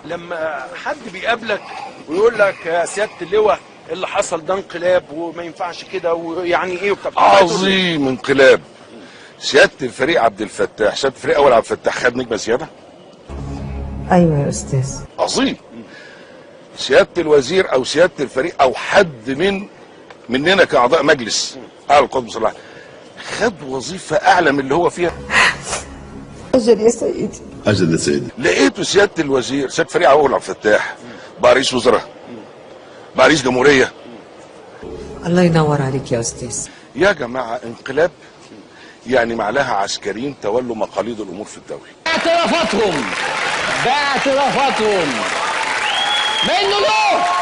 لما حد بيقابلك ويقول لك يا سيادة اللواء اللي حصل ده انقلاب وما ينفعش كده ويعني ايه وبتاع، عظيم انقلاب. سيادة الفريق عبد الفتاح، سيادة الفريق اول عبد الفتاح خد نجمه زيادة. ايوه يا استاذ. عظيم. سيادة الوزير او سيادة الفريق او حد مننا كاعضاء مجلس اعلى القوات المسلحة خد وظيفة اعلى من اللي هو فيها. اجل يا سيدي. اجل يا سيدي. لقيته سيادة الوزير، سيادة الفريق اول عبد الفتاح بقى رئيس وزراء، بقى رئيس جمهورية. الله ينور عليك يا استاذ. يا جماعة انقلاب يعني معلها عسكريين تولوا مقاليد الامور في الدولة. باعترافاتهم، باعترافاتهم منه له.